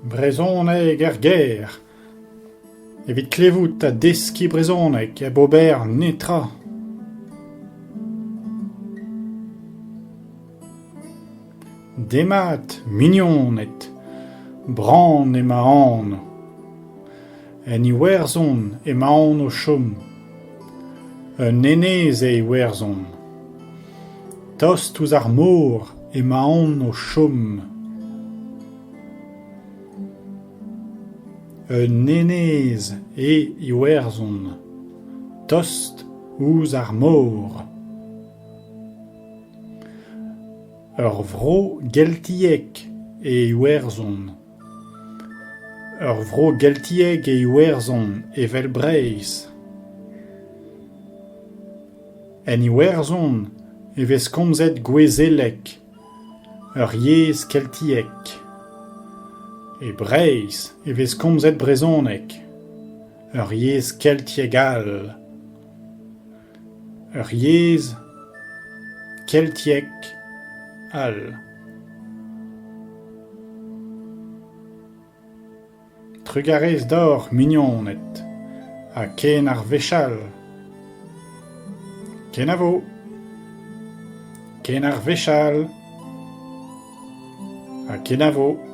Brezhoneg er gêr evit klevout ha deskiñ brezhoneg hep ober netra. Demat mignoned, Bran eo ma anv. En Iwerzhon emaon o chom. Un enez eo Iwerzhon. Tost ouzh ar mor emaon o chom. Un enez eo Iwerzhon, tost ouzh ar mor. Ur vro geltiek eo Iwerzhon. Ur vro geltiek eo Iwerzhon evel Breizh. En Iwerzhon e vez komzet gouezeleg, ur yezh keltiek. E Breizh e vez komzet brezhoneg, ur yezh keltiek all. Ur yezh keltiek all. Trugarez deoc'h mignoned ha ken ar wech all. Kenavo. Ken ar wech all. Ha kenavo.